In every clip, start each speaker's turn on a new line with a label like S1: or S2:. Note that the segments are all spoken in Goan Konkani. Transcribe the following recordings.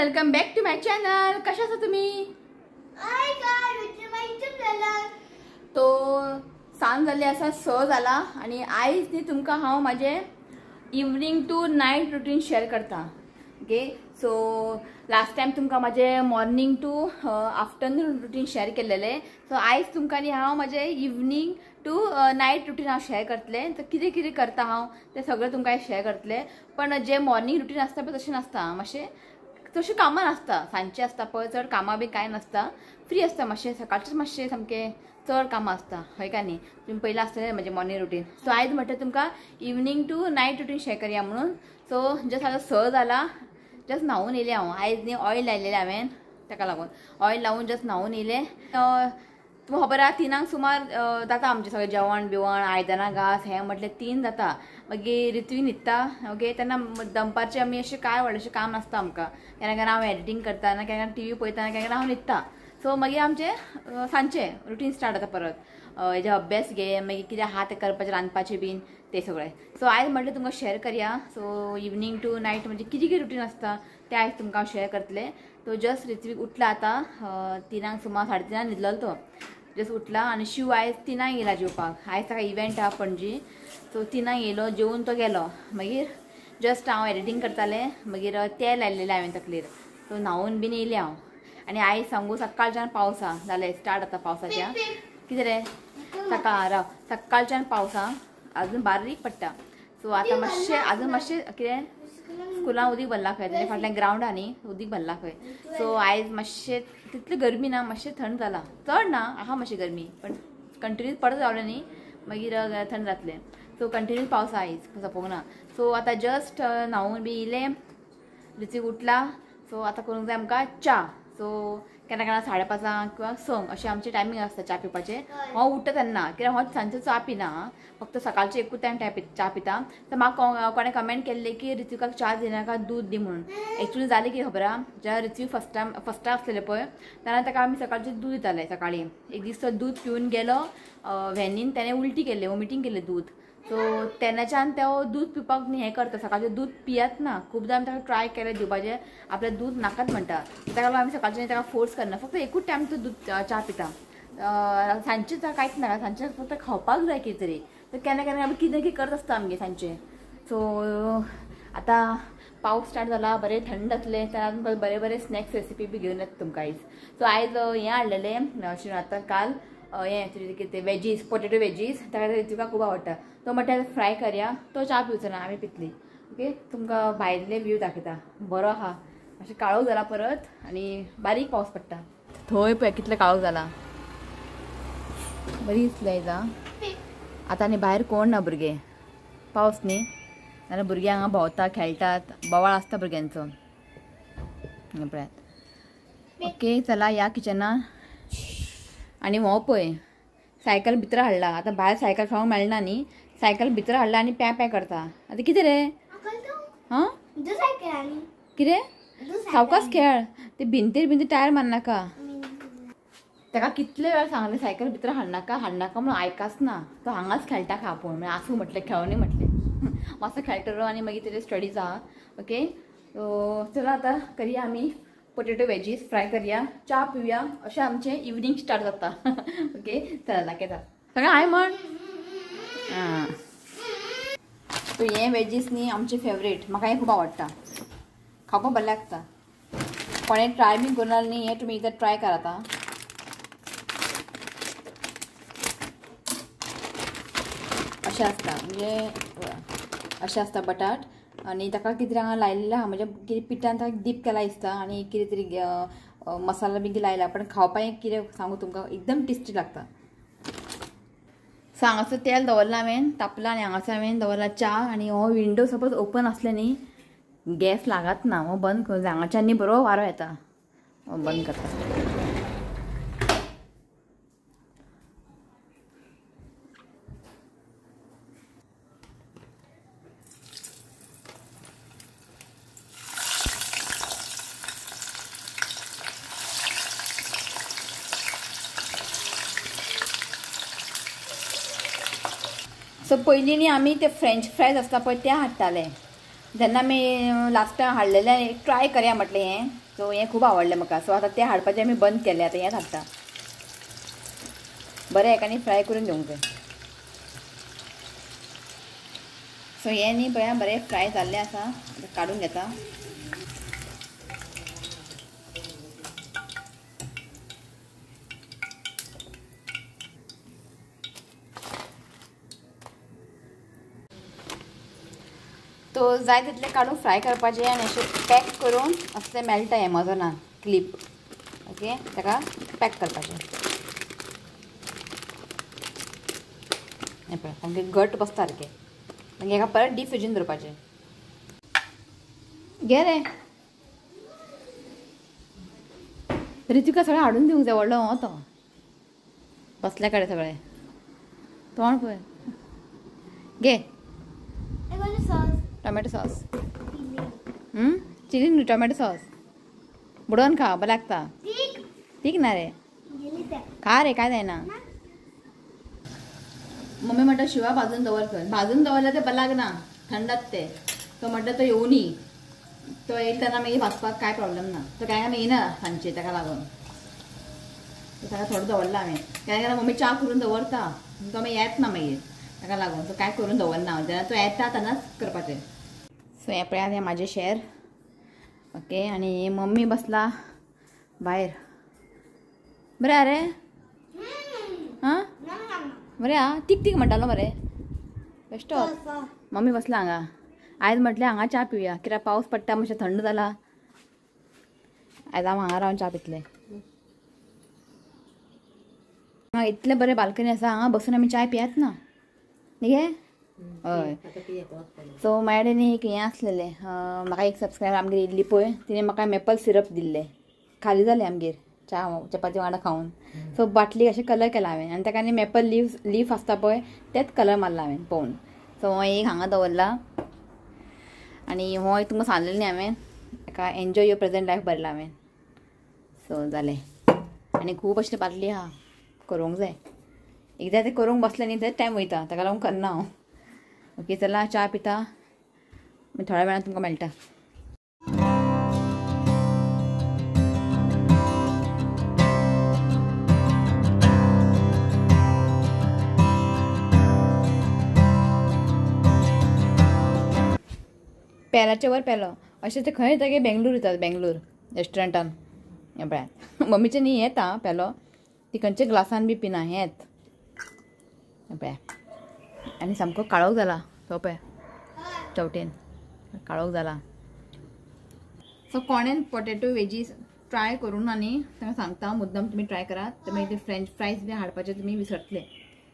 S1: Welcome back to my channel. कशा आसा तुम्ही? तो सांज जाल्ली आसा, 6 जाला आनी आयज न्ही तुमकां हांव म्हाजें evening to night routine share करता. ओके, सो लास्ट टायम तुमकां म्हाजें morning to afternoon routine share केल्लेलें. सो आयज तुमकां न्ही हांव म्हाजें इवनींग टू नायट रुटीन हांव शेअर करतलें. तर कितें कितें करता हांव तें सगळें तुमकां शेअर करतलें. पण जें मॉर्निंग रुटीन आसता पळय तशें नासता, मातशें तशें कामां नासता, सांजचें आसता पळय चड कामां बी कांय नासता, फ्री आसता मातशें. सकाळचें मातशें सामकें चड कामां आसता, हय काय न्ही? तुमी पयलीं आसतलें म्हजें मॉर्निंग रुटीन. सो आयज म्हटलें तुमकां evening to night routine share करया म्हणून. सो जस्ट आतां 6 जाला, जस्ट न्हांवून येयलें हांव. आयज न्ही ऑयल लायलेलें हांवें, ताका लागून ऑयल लावन जस्ट न्हांवून येयलें. तुमकां खबर आहा 3 सुमार जाता आमचें सगळें जेवण बिवण, आयदनां घास हें म्हटलें 3 जाता. मागीर ऋत्वी न्हिदता. ओके, तेन्ना दनपारचें आमी अशें कांय व्हडलेशें काम नासता आमकां. केन्ना केन्ना हांव एडिटींग करता, ना केन्ना टी व्ही पळयता, ना केन्ना हांव न्हिदता. सो मागीर आमचें सांजचें रुटीन स्टार्ट जाता परत. हेजे अभ्यास घे, मागीर कितें आहा तें करपाचें, रांदपाचें बीन तें सगळें. सो आयज म्हटलें तुमकां शेअर करया. सो इवनींग टू नायट म्हणजे कितें कितें रुटीन आसता तें आयज तुमकां हांव शेअर करतलें. तो जस्ट ऋत्वीक उठला आतां 3 सुमार 3:30 न्हिदलो तो. जस्ट उठला आनी शिव आयज 3 येयला जेवपाक. आयज ताका इव्हेंट आहा पणजी. सो 3 येयलो, जेवन तो गेलो. मागीर जस्ट हांव एडिटींग करतालें, मागीर तेल लायलेलें हांवें तकलेर. सो न्हांवून बीन येयलें हांव. आनी आयज सांगू सकाळच्यान पावस आहा, जालें स्टार्ट जाता पावसाच्या. कितें रे सकाळ राव, सकाळच्यान पावस आहा, अजून बारीक पडटा. सो आतां मातशें अजून मातशें कितें स्कुलान उदीक भरला खंय, तेजे फाटल्यान ग्रावंड आहा न्ही, उदीक भरला खंय. सो आयज मातशें तितली गरमी ना, मातशें थंड जाला, चड ना आहा मातशी गरमी, पण कंटिन्यूस पडत रावलें न्ही मागीर थंड जातलें. सो कंटिन्यूस पावस आयज सोंपोंक ना. सो आतां जस्ट न्हांवून बी येयलें, ऋत्वीक उठला. सो आतां करूंक जाय आमकां च्या. सो केन्ना केन्ना 5:30 किंवा 6 अशें आमचें टायमींग आसता च्या पिवपाचें. हांव उठ्ठा तेन्ना, कित्याक हांव सांजचो च्या पिना, फक्त सकाळचें एकूच टायम च्या पिता. तर म्हाका कोणें कमेंट केल्लें की ऋत्विकाक च्या दिनाका, दूद दी म्हणून. एक्चुअली जालें कितें खबर आहा, जेन्ना ऋत्विक फर्स्ट आसलेलें पळय तेन्ना ताका आमी सकाळचें दूद दिताले. सकाळीं एक दीस तो दूद पिवन गेलो व्हॅनीन, तेणें उलटी केल्लें, वॉमिटींग केल्लें दूद. सो तेन्नाच्यान तो दूद पिवपाक हें करता, सकाळचें दूद पियात ना. खुबदां आमी ताका ट्राय केलें दिवपाचें, आपलें दूद नाकाच म्हणटा. ताका लागून आमी सकाळचें ताका फोर्स करना, फक्त एकूच टायम तो दूद च्या पिता. सांजचें कांयच नाका, सांजचें फक्त खावपाक जाय कितें तरी. तर केन्ना केन्ना आमी कितें कितें करत आसता आमगे सांजचें. सो आतां पावस स्टार्ट जाला, बरें थंड जातलें, तेन्ना बरे बरे स्नॅक्स रेसिपी बी घेवन येता तुमकां आयज. सो आयज हें हाडलेलें आतां काल हें कितें वेजीस, पोटेटो वेजीस, ताका ऋत्विका खूब आवडटा. तो म्हणटा फ्राय करया, तो च्या पिवचो ना, आमी पितली. ओके, तुमकां भायले व्यू दाखयता, बरो आहा. मातशें काळोख जाला परत आनी बारीक पावस पडटा. थंय पळय कितलो काळोख जाला, बरी दिसली आयज. आतां आनी भायर कोण ना, भुरगे पावस न्ही, नाल्यार भुरगे हांगा भोंवता, खेळटात, बोवाळ आसता भुरग्यांचो. पळयात. ओके, चला ह्या किचनान. आनी हो पळय सायकल भितर हाडला, आतां भायर सायकल खेळोंक मेळना न्ही, सायकल भितर हाडला आनी प्या प्या करता. आतां कितें रे? हां कितें सावकाश खेळ, ते भिंतीर भिंतीर टायर मारनाका. ताका कितले वेळ सांगलें सायकल भितर हाडनाका हाडनाका म्हणून, आयकाच ना. तो हांगाच खेळटा खा आपूण, म्हळ्यार आसूं म्हटलें, खेळोनी म्हटलें, मातसो खेळटलो आनी मागीर तेजे स्टडीज आहा. ओके, सो चला आतां करया आमी पोटेटो वेजीस फ्राय करया, च्या पिवया, अशें आमचें इवनींग स्टार्ट जाता. ओके, चला दाखयता सगळें हाय म्हण. आं, सो हें वेजीस न्ही आमचें फेवरेट, म्हाका हें खूब आवडटा, खावपाक बरें लागता. कोणें ट्राय बी करूं न्ही हें तुमी एकदां ट्राय करात. अशें आसता, म्हणजे अशें आसता बटाट, आनी ताका कितें हांगा लायलेलें आहा, म्हणजे कितें पिठान ताका डीप केला दिसता, आनी कितें तरी मसाला बी लायला, पण खावपाक कितें सांगू तुमकां एकदम टेस्टी लागता. सो हांगासर तेल दवरलां हांवें, तापलां, आनी हांगासर हांवें दवरला च्या. आनी हो विंडो सपोज ओपन आसलें न्ही गॅस लागत ना, हो बंद करूं जाय. हांगाच्यान न्ही बरो वारो येता, हो बंद करता. सो पयलीं न्ही आमी ते फ्रेंच फ्रायज आसता पळय ते हाडटाले. जेन्ना आमी लास्ट टायम हाडलेले ट्राय करया म्हटलें हें, सो हें खूब आवडलें म्हाका. सो आतां तें हाडपाचें आमी बंद केलें, आतां हेंच हाडटा. बरें हेका न्ही फ्राय करून घेवंक जाय. सो हें न्ही पळया बरें फ्राय जाल्लें आसा, आतां काडून घेता. तो जाय तितलें काडून फ्राय करपाचें आनी अशें पॅक करून असलें मेळटा एमेझॉनान क्लिप. ओके, ताका पॅक करपाचें. हें पळय सामकें घट बसता सारकें. मागीर हेका परत डीप फ्रिजीन दवरपाचें. घे रे रितिका, सगळें हाडून दिवंक जाय. व्हडलो हो तो बसल्या कडेन सगळें तोंड पळय. घे टोमॅटो सॉस, चिली न्हू टोमॅटो सॉस बुडोवन खा, बरें लागता. तीक ना रे, खा रे, काय जायना. मम्मी म्हणटा शिवा भाजून दवर खंय, भाजून दवरल्यार तें बरें लागना, थंड जाता तें. तो म्हणटा तो येवनी, तो येयला तेन्ना मागीर भाजपाक कांय प्रॉब्लम ना. तो कांय आमी येयना सांजचे, ताका लागून ताका थोडो दवरला हांवें. काय जाल्यार मम्मी च्या करून दवरता, तो मागीर येत ना मागीर, ताका लागून तो कांय करून दवरना. जेन्ना तो येता तेन्नाच करपाचें. सो हें पळयात हें म्हाजें शेर. ओके, आनी मम्मी बसला भायर. बरें आरे, आं बरें आं, तीक तीक म्हणटालो मरे बेश्टो. मम्मी बसला हांगा. आयज म्हटलें हांगा च्या पिवया, कित्याक पावस पडटा मातशें थंड जाला. आयज हांव हांगा रावन च्या पितलें. हांगा इतलें बरें बाल्कनी आसा, हांगा बसून आमी च्याय पियात ना न्ही गे. हय, सो म्हाजे कडेन न्ही एक हें आसलेलें, म्हाका एक सबस्क्रायबर आमगेर येयल्ली पळय, तिणें म्हाका मेपल सिरप दिल्लें. खाली जालें आमगेर च्या चपाती वांगडा खावन. सो बाटली अशें कलर केला हांवें आनी ताका न्ही मेपल लीफ आसता पळय तेच कलर मारला हांवें पळोवन. सो हो एक हांगा दवरला आनी हो एक तुमकां सांगलें न्ही हांवें, ताका एन्जॉय your present life बरयला हांवें. सो जालें. आनी खूब अशें बाटली आहा करूंक जाय, एकदां तें करूंक बसलें न्ही तें टायम वयता, ताका लागून करना हांव. ओके, चला च्या पिता, थोड्या वेळान तुमकां मेळटा. पेलाचे वर पेलो अशें ते खंय येता की बेंगलोर येतात, बेंगलोर रेस्टॉरंटान. हें पळयात मम्मीचें न्ही येता पेलो, ती खंयच्या ग्लासान बी पिना हेंच. हें पळयात आनी सामको काळोख जाला, तो पळय चवटेन काळोख जाला. सो कोणेन पोटेटो वेजीस ट्राय करूं ना न्ही तांकां सांगता मुद्दम तुमी ट्राय करात. ते मागीर ते फ्रेंच फ्रायज बी हाडपाचे तुमी विसरतले,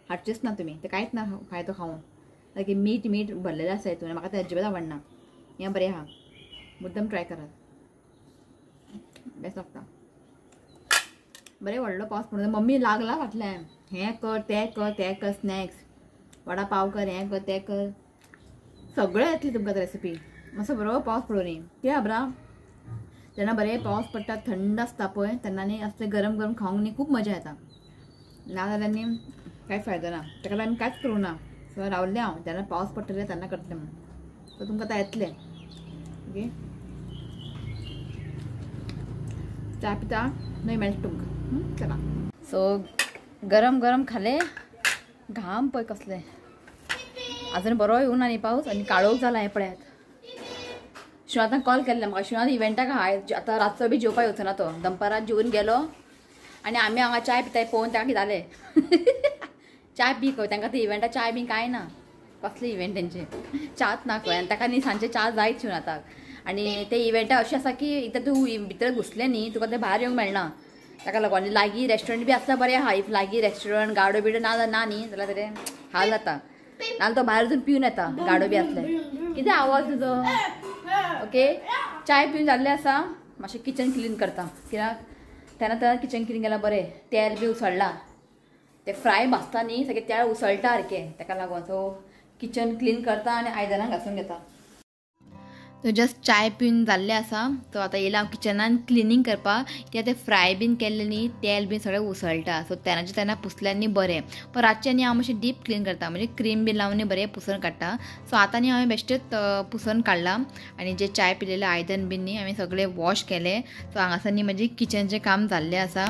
S1: हाडचेच ना तुमी, ते कांयच ना फायदो खावन. सारकें मीठ मीठ भरलेलें आसा हितून, म्हाका तें अजिबात आवडना. हें बरें आहा, मुद्दम ट्राय करात, बेस्ट लागता. बरें व्हडलो पावस पडून मम्मी लागला फाटल्यान, हें कर तें कर तें कर, स्नॅक्स वडा पाव कर, हें कर तें कर, सगळें येतलें तुमकां रेसिपी. मातसो बरो पावस पडूं न्ही, कित्याक खबर जेन्ना बरें पावस पडटा थंड आसता पळय तेन्ना न्ही असलें गरम गरम खावंक न्ही खूब मजा येता. ना जाल्यार न्ही कांय फायदो ना, ताका लागून आमी कांयच करूं ना. सो रावलें हांव, जेन्ना पावस पडटलें तेन्ना करतलें म्हणून. सो तुमकां आतां येतलें. ओके, च्या पिता न्हय मेळटा तुमकां. चला, सो गरम गरम खालें, घाम पळय कसले, अजून बरो येवना न्ही पावस आनी काळोख जाला. हें पळयात, शिवनाथान कॉल केल्ले म्हाका, शिवनाथ इव्हेंटाक आहा, आतां रातचो बी जेवपाक येवचो ना तो, दनपारां जेवन गेलो आनी आमी हांगा चाय पिताय पळोवन ताका कितें जालें. चाय पी खंय, तांकां ते इव्हेंटाक चाय बी कांय ना, कसले इव्हेंट तेंचे, च्याच ना खंय. आनी ताका न्ही सांजचे च्या जायच शिवनाथाक. आनी ते इव्हेंटा अशें आसा की एकदां तूं भितर घुसलें न्ही तुका तें भायर येवंक मेळना, ताका लागून. आनी लागीं रेस्टॉरंट बी आसता बरें आहा, if लागीं रेस्टॉरंट गाडो बिडो ना ना न्ही जाल्यार तें हाल जाता, नाल्यार तो भायर वचून पिवन येता गाडो बी आसले. कितें आवाज तुजो. ओके, चाय पिवन जाल्लें आसा, मातशें किचन क्लीन करता, कित्याक तेन्ना तेन्ना किचन क्लीन केल्यार बरें. तेल बी उसळ्ळा, ते फ्राय भाजता न्ही सगळें तेल उसळटा सारकें, ताका लागून. सो किचन क्लीन करता आनी आयदनां घासून घेता. सो जस्ट चाय पिवन जाल्लें आसा. सो आतां येयला हांव किचनान क्लिनींग करपाक, कित्याक तें फ्राय बीन केल्लें न्ही तेल बीन सगळें उसळटा. सो तेन्नाचें तेन्ना पुसल्यार न्ही बरें, पण रातचें न्ही हांव मातशें डीप क्लीन करता, म्हणजे क्रीम बीन लावन न्ही बरें पुसून काडटा. सो आतां न्ही हांवें बेश्टेच पुसून काडलां आनी जे चाय पिलेलें आयदन बीन न्ही हांवें सगळें वॉश केलें. सो हांगासर न्ही म्हजें किचनचें काम जाल्लें आसा.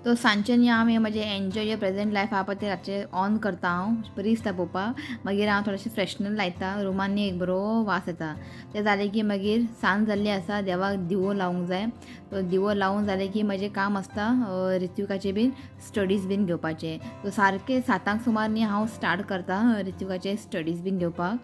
S1: तो सांजचें न्ही हांव हें म्हजें एन्जॉय your present life आहा पळय तें रातचें ऑन करता हांव, बरी दिसता पळोवपाक. मागीर हांव थोडेशें फ्रेशनर लायता, रुमान न्ही एक बरो वास येता. तें जालें की मागीर सांज जाल्ली आसा, देवाक दिवो लावंक जाय. तो दिवो लावून जालें की म्हजें काम आसता ऋत्विकाचें बीन स्टडीज बीन घेवपाचें. सो सारकें 7 सुमार न्ही हांव स्टार्ट करता ऋत्विकाचे स्टडीज बीन घेवपाक.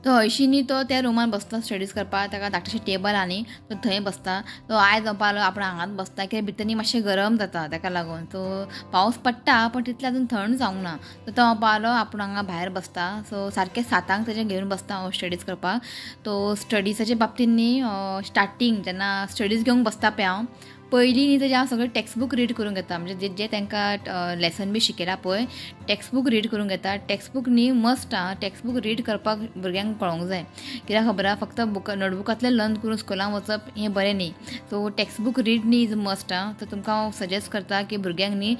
S1: तो हरशीं न्ही तो त्या रुमान बसता स्टडीज करपाक, ताका धाकटेशें टेबल आहा न्ही तो थंय बसता. तो आयज म्हणपाक लागलो आपण हांगाच बसता कित्याक भितर न्ही मातशें गरम जाता ताका लागून. सो पावस पडटा पण तितलें अजून थंड जावंक ना. सो तो म्हणपाक लागलो आपूण हांगा भायर बसता. सो सारकें 7 तेजें घेवन बसता हांव स्टडीज करपाक. तो स्टडीजाचे बाबतींत न्ही स्टार्टींग जेन्ना स्टडीज घेवंक बसता पळय हांव पयलीं न्ही तेजें हांव सगळें टेक्स्टबूक रीड करून घेता, म्हणजे जे तांकां लेसन बी शिकयला पळय टेक्स्टबूक रीड करून घेता. टेक्स्टबूक न्ही मस्ट आहा, टेक्स्टबूक रीड करपाक भुरग्यांक कळोंक जाय, कित्याक खबर आहा फक्त बुक नोटबुकांतलें लर्न करून स्कुलान वचप हें बरें न्ही. सो टेक्स्टबूक रीड न्ही is must आहा. सो तुमकां हांव सजेस्ट करता की भुरग्यांक न्ही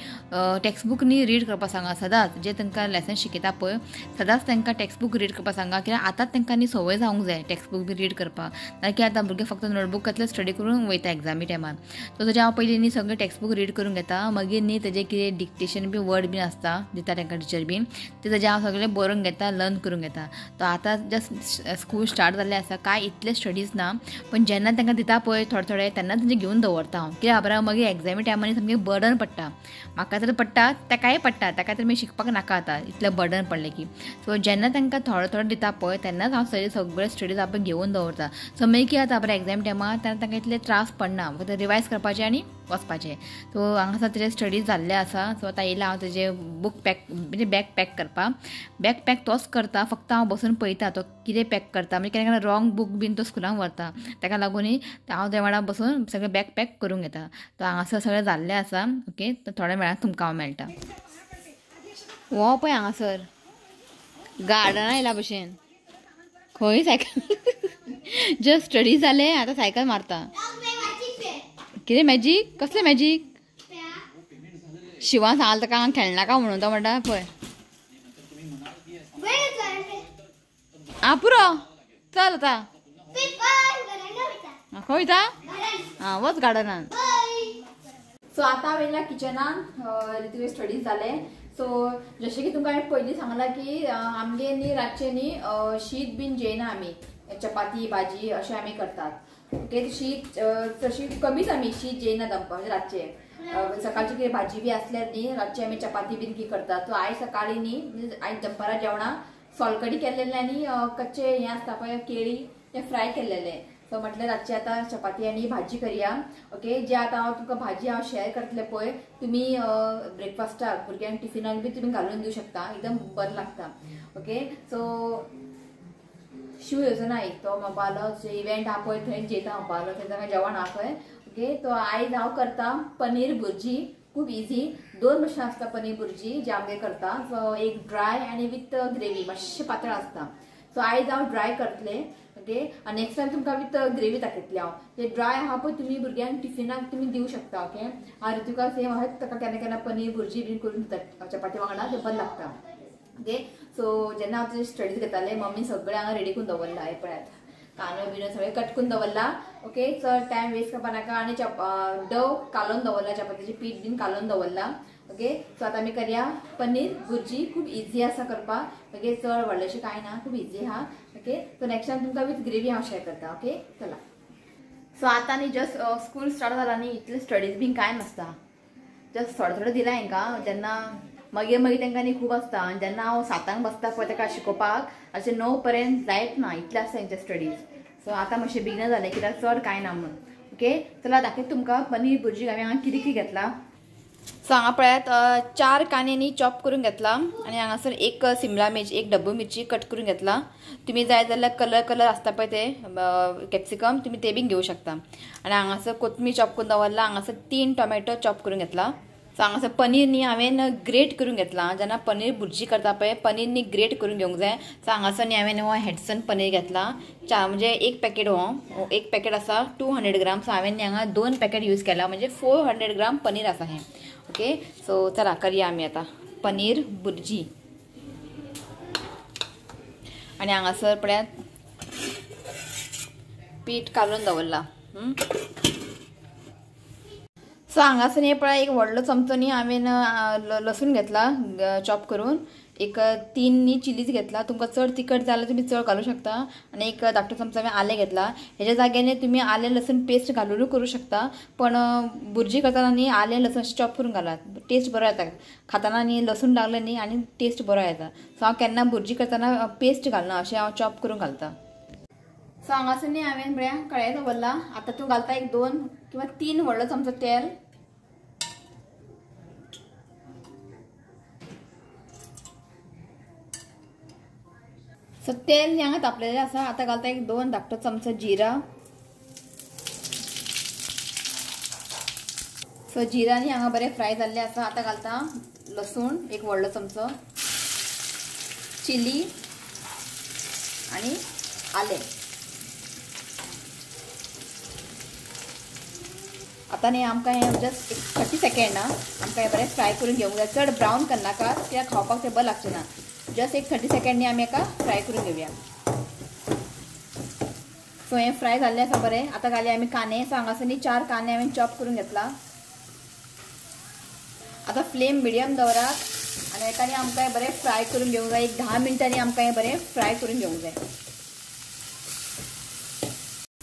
S1: टेक्स्टबूक न्ही रीड करपाक सांगा सदांच, जे तांकां लेसन शिकयता पळय सदांच तांकां टेक्स्टबूक रीड करपाक सांगा, कित्याक आतांच तांकां न्ही संवय जावंक जाय टेक्स्टबूक बी रीड करपाक. नाकी आतां भुरगे फक्त नोटबुकांतलें स्टडी करून वयता एग्जामी टायमार. सो तेजें हांव पयलीं न्ही सगळें टेक्स्टबूक रीड करून घेता, मागीर न्ही तेजें कितें डिक्टेशन बी वर्ड बीन आसता दिता तांकां टिचर बीन, ते तेजें हांव सगळें बरोवन घेता, लर्न करून घेता. तो आतां जस्ट स्कूल स्टार्ट जाल्लें आसा, कांय इतलें स्टडीज ना, पण जेन्ना तांकां दिता पळय थोडे थोडे तेन्ना तेंचे घेवन दवरता हांव, कित्याक खबर मागीर एग्जामी टायमार सामकें बर्डन पडटा. म्हाका तर पडटा, ताकाय पडटा, ताका तर मागीर शिकपाक नाका आतां इतलें बर्डन पडलें की. सो जेन्ना तांकां थोडे थोडे दिता पळय तेन्नाच हांव सगळें सगळें स्टडीज आपण घेवन दवरता. सो मागीर कितें जाता बरें एग्जाम टायमार तेन्ना तांकां इतले त्रास पडना, फक्त रिवायज करपाचें आनी वचपाचें. सो हांगासर तेजे स्टडीज जाल्ले आसा. सो आतां येयला हांव तेजे बूक पॅक म्हणजे बॅग पॅक करपाक. बॅग पॅक तोच करता, फक्त हांव बसून पळयता तो कितें पॅक करता, म्हणजे केन्ना केन्ना रॉंग बूक बीन तो स्कुलान व्हरता, ताका लागूनय हांव ते वांगडा बसून सगळें बॅग पॅक करून घेता. तो हांगासर सगळें जाल्लें आसा. ओके, तर थोड्या वेळान तुमकां हांव मेळटा. हो पळय हांगासर गार्डना येयला भशेन, खंय सायकल जस्ट स्टडी जाले आतां सायकल मारता. कितें मॅजीक, कसलें मॅजीक? शिवान सांगला ताका हांगा खेळनाका म्हणून, तो म्हणटा पळय आं पुरो चल आतां खंय वयता, आं वच गार्डनान. सो आतां हांव येयला किचनान, ऋतुवे स्टडीज जाले. सो जशें की तुमकां हांवें पयलीं सांगलां की आमगे न्ही रातचें न्ही शीत बीन जेयना आमी, चपाती भाजी अशें आमी करतात. ओके, शीत तशी कमीच आमी शीत जेयना दनपार, म्हणजे रातचें. सकाळची कितें भाजी बी आसल्यार न्ही रातचें आमी चपाती बीन कितें करतात. सो आयज सकाळीं न्ही म्हणजे आयज दनपारां जेवणाक सोलकडी केल्लेलें आनी कच्चे हें आसता पळय केळी तें फ्राय केल्लेलें. सो म्हटलें रातचें आतां चपाती आनी भाजी करया. ओके, जे आतां हांव तुमकां भाजी हांव शेअर करतलें पळय, तुमी ब्रेकफास्टाक भुरग्यांक टिफिनाक बी तुमी घालून दिवं शकता, एकदम बरें लागता. ओके, सो शिव येवचो ना एक, तो म्हणपाक लागलो इव्हेंट आहा पळय थंय जेयता म्हणपाक लागलो, थंय ताका जेवण आहा पळय. ओके, तो आयज हांव करता पनीर भुर्जी, खूब इजी. दोन भशेन आसता पनीर भुर्जी जे आमगे करता. सो एक ड्राय आनी विथ ग्रेवी, मातशें पातळ आसता. सो आयज हांव ड्राय करतलें. ओके, आनी नेक्स्ट टायम तुमकां विथ ग्रेवी दाखयतलें हांव. ते ड्राय आहा पळय तुमी भुरग्यांक टिफिनाक तुमी दिवं शकता. ओके, आनी तुका सेम आहा ताका केन्ना केन्ना पनीर भुर्जी बीन करून दिता चपाती वांगडा, तें बरें लागता. ओके, सो जेन्ना हांव तुजे स्टडीज घेतालें मम्मी सगळें हांगा रेडी करून दवरलां, हें पळयात कांदो बिनो सगळें कट करून दवरला. ओके, चड टायम वेस्ट करपा नाका. आनी डव कालोवन दवरला, चपातीचें पीठ बीन कालोवन दवरला. ओके, सो आतां आमी करया पनीर भुर्जी, खूब इजी आसा करपाक. ओके, चड व्हडलेशें कांय ना, खूब इजी आहा. ओके, सो नेक्स्ट टायम तुमकां विथ ग्रेवी हांव शेअर करता. ओके, चला. सो आतां न्ही जस्ट स्कूल स्टार्ट जाला न्ही, इतले स्टडीज बीन कांय नासता, जस्ट थोडे थोडे दिला हांकां. जेन्ना मागीर मागीर तांकां न्ही खूब आसता, आनी जेन्ना हांव 7 बसता पळय ताका शिकोवपाक, अशें 9 पर्यंत जायत ना, इतलें आसता तेंचे स्टडीज. सो आतां मातशें बेगीन जालें कित्याक चड कांय ना म्हणून. ओके, चला दाखयता तुमकां पनीर भुर्जी हांवें हांगा कितें कितें घेतलां. सो हांगा पळयात 4 कांदे न्ही चॉप करून घेतला, आनी हांगासर एक सिमला मिर्च, एक डब्बू मिरची कट करून घेतला. तुमी जाय जाल्यार कलर कलर आसता पळय ते कॅप्सिकम तुमी ते बीन घेवं शकता. आनी हांगासर कोथमीर चॉप करून दवरला. हांगासर 3 टोमॅटो चॉप करून घेतला. सो हांगासर पनीर न्ही हांवें ग्रेट करून घेतला. जेन्ना पनीर भुर्जी करता पळय पनीर न्ही ग्रेट करून घेवंक जाय. सो हांगासर न्ही हांवें हो हेडसन पनीर घेतला, म्हणजे एक पॅकेट, हो एक पॅकेट आसा 200 ग्राम. सो हांवें हांगा 2 पॅकेट यूज केला, म्हणजे 400 ग्राम पनीर आसा हें. ओके, सो चला करया आमी आतां पनीर भुर्जी. आनी हांगासर पळयात पीठ कालून दवरला. सो हांगासर न्ही पळय एक व्हडलो चमचो न्ही हांवें लसूण घेतला चॉप करून, एक 3 न्ही चिलीज घेतला. तुमकां चड तिखट जाल्यार तुमी चड घालूं शकता. आनी एक धाकटो चमचो हांवें आलें घेतला. हेज्या जाग्यार तुमी आलें लसूण पेस्ट घालूनय करूं शकता, पण भुर्जी करतना न्ही आलें लसूण अशें चॉप करून घालात, टेस्ट बरो येता. खाताना न्ही लसूण लागलें न्ही आनी टेस्ट बरो येता. सो हांव केन्ना भुर्जी करतना पेस्ट घालना, अशें हांव चॉप करून घालता. सो हांगासर न्ही हांवें बऱ्या कढाई दवरला. आतां तूं घालता एक 2 किंवा 3 व्हडलो चमचो तेल. सो तेल हांगा तापलेलें आसा. आतां घालता एक 2 धाकटो चमचो जिरा. सो जिरा न्ही हांगा बरें फ्राय जाल्लें आसा. आतां घालता लसूण एक व्हडलो चमचो, चिली आनी आलें. आतां न्ही आमकां हें जस्ट एक 30 सेकेंड आमकां हें बरें फ्राय करून घेवंक जाय. चड ब्रावन करनाका, कित्याक खावपाक तें बरें लागचें ना. जस्ट एक 30 सेकेंड न्ही आमी एका फ्राय करून घेवया. सो हें फ्राय जाल्लें आसा बरें. आतां घालया आमी कांदे. सो हांगासर न्ही 4 कांदे हांवें चॉप करून घेतला. आतां फ्लेम मिडियम दवरात आनी एका न्ही आमकां हें बरें फ्राय करून घेवंक जाय. एक 10 मिनटांनी आमकां हें बरें फ्राय करून घेवंक जाय.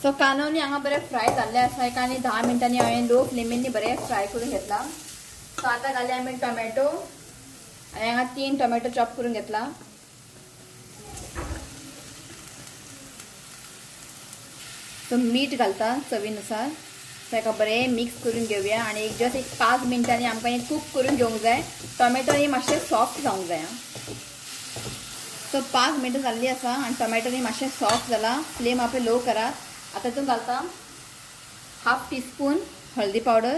S1: सो कांदो न्ही हांगा बरें फ्राय जाल्लें आसा. एका आनी 10 मिनटांनी हांवें लो फ्लेमीन न्ही बरें फ्राय करून घेतला. सो आतां घालया आमी टोमॅटो. आनी हांगा 3 टोमॅटो चॉप करून घेतला. सो मीठ घालता चवीनुसार. सो एका बरें मिक्स करून घेवया आनी एक जस्ट एक 5 मिनटांनी आमकां हें कूक करून घेवंक जाय. टोमॅटो न्ही मातशें सॉफ्ट जावंक जाय. सो 5 मिनटां जाल्लीं आसा आनी टोमॅटो न्ही मातशें सॉफ्ट जाला. फ्लेम आपले लो करात. आतां तूं घालता 1/2 टीस्पून हळदी powder,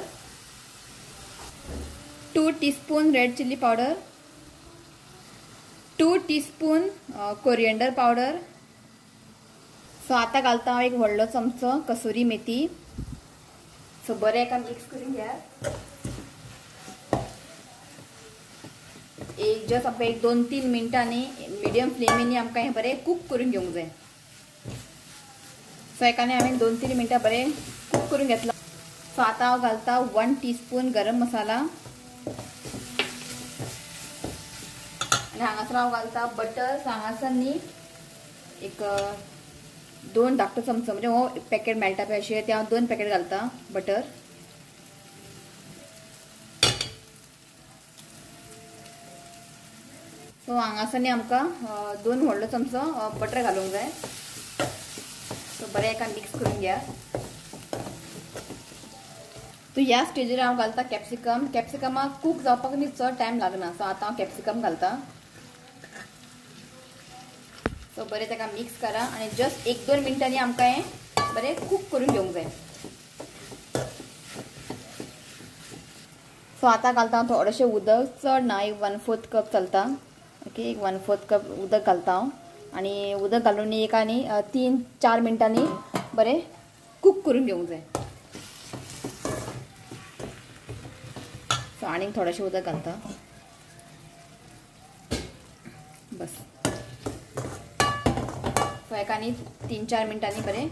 S1: 2 teaspoon red chilli powder, 2 teaspoon coriander powder. So आतां घालता हांव एक व्हडलो चमचो कसुरी मेथी. सो बरें एका मिक्स करून घेया. एक जस्ट आमकां एक 2-3 मिनटांनी मिडियम फ्लेमीनी आमकां हें बरें कूक करून घेवंक जाय. सो एकाने हांवें 2-3 मिनटां बरें कूक करून घेतला. सो आतां हांव घालता 1 टीस्पून गरम मसाला आनी हांगासर हांव घालता बटर. सो हांगासर न्ही एक 2 धाकटो चमचो, म्हणजे हो पॅकेट मेळटा पळय अशें, ते हांव 2 पॅकेट घालता बटर. सो हांगासर न्ही आमकां 2 व्हडलो चमचो बटर घालूंक जाय. सो बरें एका मिक्स करून घ्या. सो ह्या स्टेजीर हांव घालता कॅप्सिकम. कॅप्सिकमाक कूक जावपाक न्ही चड टायम लागना. सो आतां हांव कॅप्सिकम घालता. सो बरें ताका मिक्स करा आनी जस्ट 1-2 मिनटांनी आमकां हें बरें कूक करून घेवंक जाय. सो आतां घालता हांव थोडेशें उदक, चड ना, एक 1/4 कप चलता. ओके, एक 1/4 कप उदक घालता हांव आनी उदक घालून एक आनी 3-4 मिनटांनी बरें कूक करून घेवंक जाय. सो आनीक थोडेशें उदक घालता बस. सो एका आनी 3-4 मिनटांनी बरें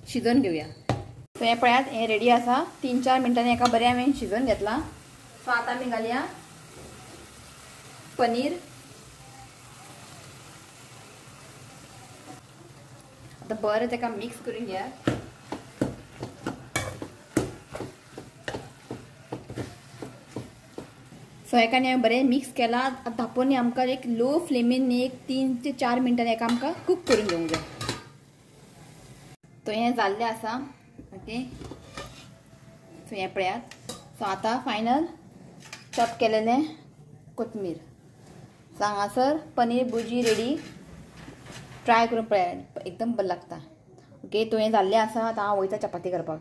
S1: शिजोवन घेवया. सो हें पळयात हें रेडी आसा. 3-4 मिनटांनी एका बरें हांवें शिजोवन घेतला. सो आतां आमी घालया पनीर. आतां बरें ताका मिक्स करून घेया. सो एका न्ही हांवें बरें मिक्स केलां. आतां धांपून न्ही आमकां एक लो फ्लेमीन न्ही एक 3 ते 4 मिनटांनी एका आमकां कूक करून घेवंक जाय. तो हें जाल्लें आसा. ओके, सो हें पळयात. सो आतां फायनल चॉप केलेलें कोथमीर. सो हांगासर पनीर भुर्जी रेडी. ट्राय करून पळयात, एकदम बरें लागता. ओके, तो हें जाल्लें आसा. आतां हांव वयता चपाती करपाक.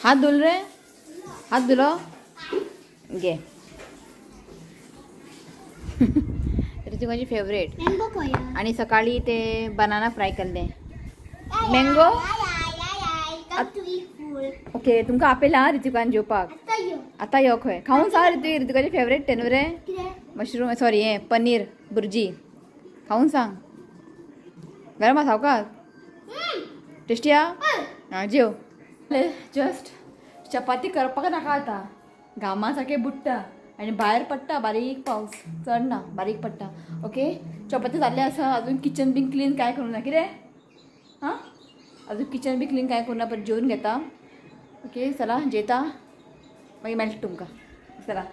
S1: हात धुल रे, हात धुलो घे. ऋतिकाची फेवरेट. आणि सकाळी ते बनाना फ्राय केल्ले. मँगो ओके तुमकां आपयला ऋतिकान जेवपाक. आतां यो खंय खावन सांग ऋतिक. ऋतिकाचे फेवरेट ते न्हू रे मशरूम, सॉरी हे पनीर भुर्जी खावन सांग. गरम आसा सावकाश. टेस्टी आ जेव. जस्ट चपाती करपाक नाका आतां, घामा सारके बुडटा आनी भायर पडटा बारीक पावस, चड ना बारीक पडटा. ओके चपाती जाल्ले आसा, अजून किचन बीन क्लीन काय करूं ना कितें. हां अजून किचन बी क्लीन काय करूं ना, परत जेवन घेता. ओके चला जेता मागीर मेळटा तुमकां. चला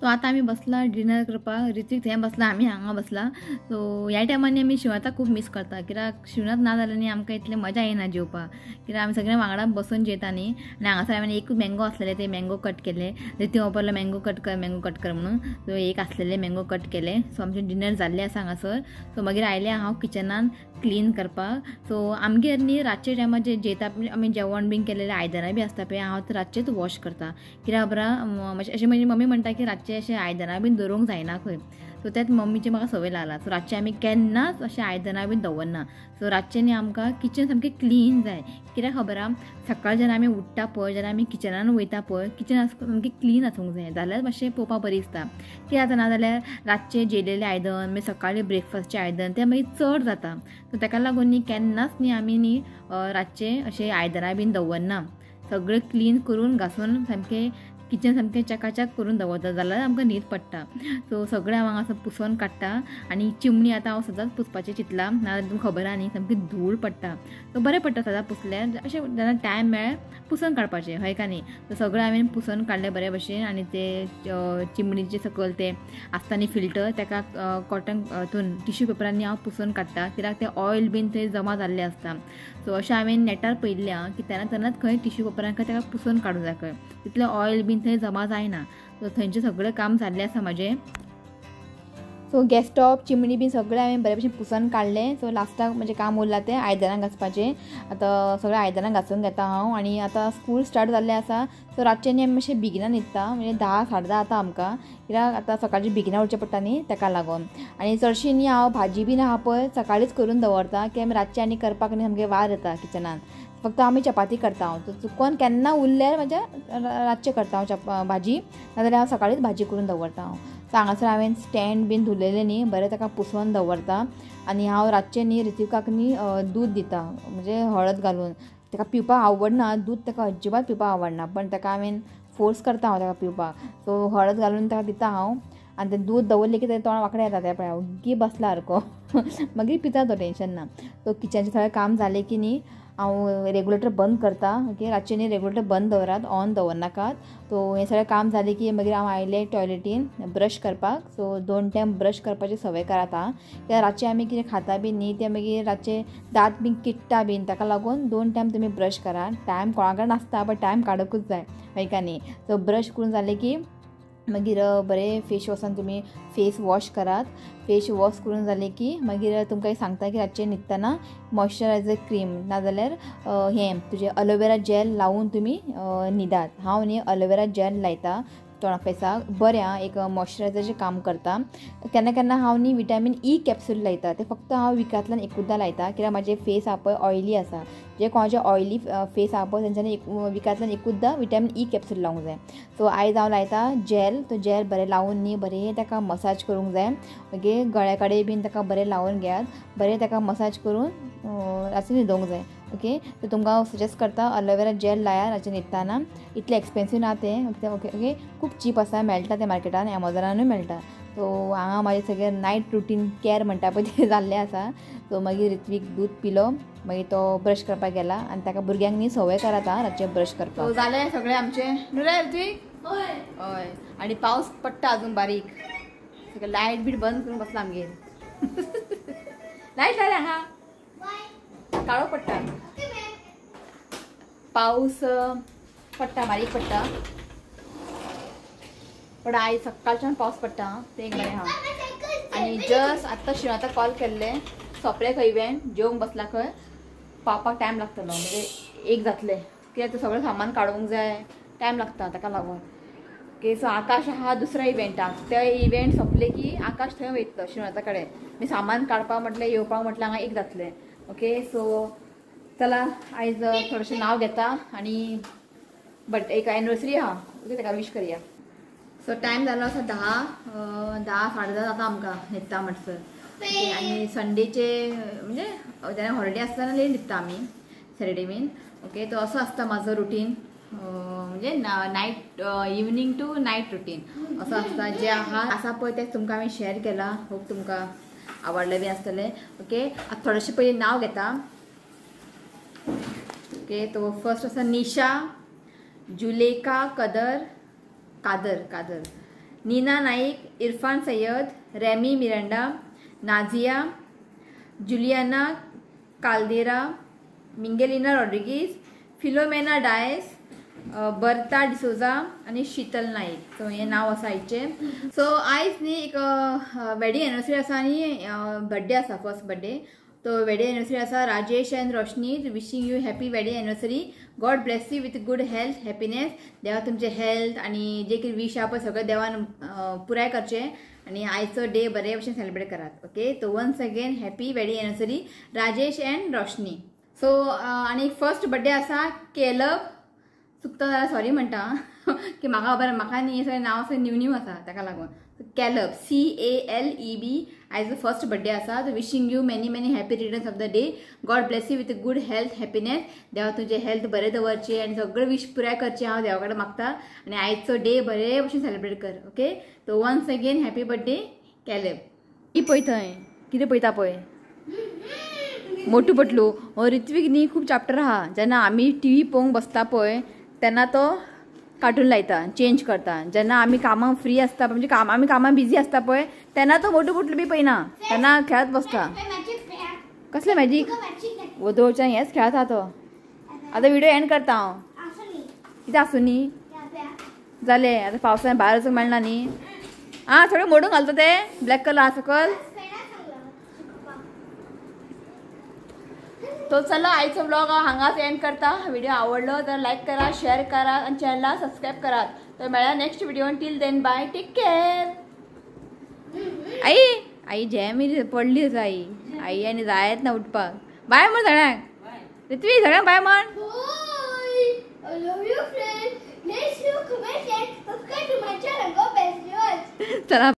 S1: सो आतां आमी बसला डिनर करपाक. ऋतिक थंय बसला, आमी हांगा बसला. सो ह्या टायमांनी आमी शिवनाथाक खूब मीस करता, कित्याक शिवनाथ ना जाल्यार न्ही आमकां इतलें मजा येना जेवपाक, कित्याक आमी सगळे वांगडा बसून जेता न्ही. आनी हांगासर हांवें एक मँगो आसलेले ते मँगो कट केले. ऋतिक वापरलो मँगो कट कर, मँगो कट कर म्हणून. सो एक आसलेले मँगो कट केले. सो आमचें डिनर जाल्लें आसा हांगासर. सो मागीर आयलें हांव किचनान क्लीन करपाक. सो आमगेर न्ही रातचे टायमार जे जेता आमी जेवण बीन केलेलें आयदनां बी आसता पळय, हांव रातचेच वॉश करता. कित्याक खबर अशें म्हजी मम्मी म्हणटा की रातचें अशें आयदनां बीन दवरूंक जायना खंय. सो तेच मम्मीची म्हाका संवय लागला. सो रातचें आमी केन्नाच अशें आयदनां बीन दवरना. सो रातचें न्ही आमकां किचन सामकें क्लीन जाय. कित्याक खबर आहा सकाळ जेन्ना आमी उठ्ठा पळय, जेन्ना आमी किचनान वयता पळय, किचन सामकें क्लीन आसूंक जाय, जाल्यार मातशें पळोवपाक बरें दिसता. कित्याक जाता ना जाल्यार रातचें जेयलेलें आयदन मागीर सकाळीं ब्रेकफास्टचें आयदन तें मागीर चड जाता. सो ताका लागून न्ही केन्नाच न्ही आमी न्ही रातचें अशें आयदनां बीन दवरना. सगळें क्लीन करून घासून सामकें किचन सामकें चकाचक करून दवरता, जाल्यार आमकां न्हीद पडटा. सो सगळें हांव हांगासर पुसोन काडटा. आनी चिमणी आतां हांव सदांच पुसपाचें चिंतलां, नाजाल्यार तुमकां खबर आहा न्ही सामकी धूळ पडटा. सो बरें पडटा सदांच पुसल्यार, अशें जेन्ना टायम मेळ्ळें पुसोन काडपाचें, हय का न्ही. सो सगळें हांवें पुसोन काडलें बरे भशेन. आनी ते चिमणीचे सकयल ते आसता न्ही फिल्टर, ताका कॉटन हितून टिश्यू पेपरांनी हांव पुसोन काडटा, कित्याक ते ऑयल बीन थंय जमा जाल्लें आसता. सो अशें हांवें नेटार पळयल्लें आं की तेन्ना तेन्नाच खंय टिश्यू पेपरान खंय ताका पुसोन काडूंक जाय खंय, तितलें ऑयल बीन थंय जमा जायना. सो थंयचें सगळें काम जाल्लें आसा म्हाजें. सो गॅस स्टॉप चिमणी बीन सगळें हांवें बरे भशेन पुसून काडलें. सो लास्टाक म्हजें काम उरलां तें आयदनां घांसपाचें. आतां सगळें आयदनां घांसून घेता हांव. आनी आतां स्कूल स्टार्ट जाल्लें आसा, सो रातचें न्ही आमी मातशें बेगिना न्हिदता, म्हणजे 10 साडे 10 जाता आमकां, कित्याक आतां सकाळचें बेगिना उठचें पडटा न्ही ताका लागून. आनी चडशी न्ही हांव भाजी बीन आहा पळय सकाळीच करून दवरता, की आमी रातचें आनी करपाक न्ही सामकें वार येता किचनान. फक्त आमी चपाती करता हांव, सो चुकोन केन्ना उरल्यार म्हाज्या रातचें करता हांव भाजी, नाजाल्यार हांव सकाळीच भाजी करून दवरता हांव. सो हांगासर हांवें स्टँड बीन धुलेलें न्ही बरें ताका पुसोन दवरता. आनी हांव रातचें न्ही ऋतिकाक न्ही दूद दिता, म्हणजे हळद घालून. ताका पिवपाक आवडना दूद, ताका अजिबात पिवपाक आवडना, पण ताका हांवें फोर्स करता हांव ताका पिवपाक. सो हळद घालून ताका दिता हांव. आनी तें दूद दवरलें की तें तोंड वांकडें येता, तें पळय ओग्गी बसला सारको मागीर पिता तो, टेंशन ना. सो किचनाचें सगळें काम जालें की न्ही हांव रेगुलेटर बंद करता. ओके रातचें न्ही रेगुलेटर बंद दवरात, ऑन दवरनाकात. सो हें सगळें काम जालें की मागीर हांव आयलें टॉयलेटीन ब्रश करपाक. सो 2 टायम ब्रश करपाची संवय करात आं, कित्याक रातचें आमी कितें खाता बीन न्ही तें मागीर रातचें दांत बीन किट्टा बीन, ताका लागून 2 टायम तुमी ब्रश करात. टायम कोणा कडेन नासता, बट टायम काडूंकूच जाय, हय का न्ही. सो ब्रश करून जालें की मागीर बरें फेस वॉसान तुमी फेस वॉश करात. फेस वॉश करून जालें की मागीर तुमकां सांगता की रातचें न्हिदतना मॉयश्चरायझर क्रीम नाजाल्यार हें तुजें अलोवेरा जेल लावन तुमी न्हिदात. हांव न्ही अलोवेरा जेल लायता तोंडा फेसाक, बरें आं, एक मॉयश्चरायझराचें काम करता. केन्ना केन्ना हांव न्ही विटामीन ई कॅप्सूल लायता, तें फक्त हांव विकांतल्यान एकूचदां लायता, कित्याक म्हाजें फेस आहा पळय ऑयली आसा. जे कोणाचें ऑयली फेस आहा पळय तेंच्यांनी विकांतल्यान एकूचदां विटामीन ई कॅप्सूल लावंक जाय. सो आयज हांव लायता जेल, तो जेल बरें लावन न्ही बरें ताका मसाज करूंक जाय. मागीर गळ्या कडेन बीन ताका बरें लावन घेयात, बरें ताका मसाज करून रातचें न्हिदोंक जाय. ओके सो तुमकां हांव सजेस्ट करता अलोवेरा जेल लायात रातचें न्हिदतना. इतलें एक्सपेन्सीव ना तें, ओके ओके खूब चीप आसा, मेळटा तें मार्केटान, एमेझॉनानूय मेळटा. सो हांगा म्हाजें सगळें नायट रुटीन कॅर म्हणटा पळय तें जाल्लें आसा. सो मागीर ऋत्वीक दूद पिलो, मागीर तो ब्रश करपाक गेला. आनी ताका भुरग्यांक न्ही संवय करात आं रातचें ब्रश करपाक. जालें सगळें आमचें न्हू रे ऋत्वीक? हय. आनी पावस पडटा अजून बारीक, सगळें लायट बीट बंद करून बसला आमगेर. लायट जालें हांगा काळो पडटा, पावस पडटा बारीक पडटा, पण आयज सकाळच्यान पावस पडटा तें एक बरें आहा. आनी जस्ट आत्तां शिवनाथाक कॉल केल्लें, सोंपलें खंय इव्हेंट, जेवंक बसला खंय, पावपाक टायम लागतलो, म्हणजे 1 जातलें. ओके. कित्याक तें सगळें सामान काडूंक जाय, टायम लागता ताका लागून. ओके सो आकाश आहा दुसऱ्या इव्हेंटाक, ते इव्हेंट सोंपले की आकाश थंय वयतलो श्रीनाथा कडेन. मी सामान काडपाक म्हटलें येवपाक म्हटलें हांगा एक जातलें. ओके सो चला आयज थोडेशें नांव घेता आनी बट एक एनिवर्सरी आहा, ओके ताका विश करया. सो टायम जालो आसा 10 10:30 जाता आमकां न्हिदता म्हणसर. आनी संडेचे म्हणजे जेन्ना हॉलिडे आसता तेन्ना लेट न्हिदता आमी, सॅटर्डे बीन. ओके तो असो आसता म्हाजो रुटीन, म्हणजे night evening to night routine असो आसता. जे आहा आसा पळय तें तुमकां हांवें शेअर केलां, होप तुमकां आवडलें बी आसतलें. ओके आतां थोडेशें पयलीं नांव घेता. ओके तो फर्स्ट आसा निशा जुलेका कदर कादर कादर, नीना नाईक, इरफान सय्यद, रेमी मिरांडा, नाझिया, जुलियाना काल्देरा, मिंगेलिना रॉड्रिगीज, फिलोमेना डायस, बर्ता डिसोजा आनी शीतल नाईक. सो हें नांव आसा आयचें. सो आयज न्ही एक वेडिंग एनिवर्सरी आसा आनी बड्डे आसा, फर्स्ट बड्डे. तो वेडिंग एनिवर्सरी आसा Rajesh and Roshni, wishing you happy wedding anniversary, God bless you with good health happiness. देवा तुमचें हेल्थ आनी जे कितें विश आहा पळय सगळें देवान पुराय करचें आनी आयचो डे बरे भशेन सेलिब्रेट करात. ओके तो once again happy wedding anniversary Rajesh and Roshni. So आनी फर्स्ट बड्डे आसा केलब, चुकता जाल्यार सॉरी म्हणटा की म्हाका खबर, म्हाका न्ही सगळें नांव सगळें न्यू न्यू आसा ताका लागून. कॅलब CALEB आयज फर्स्ट बड्डे आसा. Wishing you many many happy returns of the day, God bless you with good health happiness. देवा तुजें हेल्थ बरें दवरचें आनी सगळें विश पुराय करचें हांव देवा कडेन मागता आनी आयचो डे बरे भशेन सेलिब्रेट कर. ओके तो once again happy birthday Caleb. ही पळय थंय कितें पळयता पळय, मोटू पटलू. हो ऋत्वीक न्ही खूब चॅप्टर आहा, जेन्ना आमी टीव्ही पळोवंक बसता पळय तेन्ना तो कार्टून लायता, चेंज करता. जेन्ना आमी कामाक फ्री आसता म्हणजे आमी कामाक बिजी आसता पळय तेन्ना तो मोटू पटलू बी पळयना, तेन्ना खेळत बसता. कसलें मॅजीक वदोवच्यान हेच खेळता तो. आतां व्हिडिओ एंड करता हांव, कितें आसूं न्ही जालें आतां पावसान भायर वचूंक मेळना न्ही. आं थोडें मोडून घालता ते ब्लॅक कलर आसा सकल. तो चला आयचो व्लॉग हांव हांगाच एंड करता. व्हिडिओ आवडलो तर लायक करा, शेअर करा आनी चॅनला सबस्क्रायब करात. तर मेळ्या next video, till then bye, take care. आई आई जॅम पडली आसा आई, आई आनी जायत ना उठपाक. बाय म्हण सगळ्यांक, ऋत्वी सगळ्यांक बाय म्हण. चला.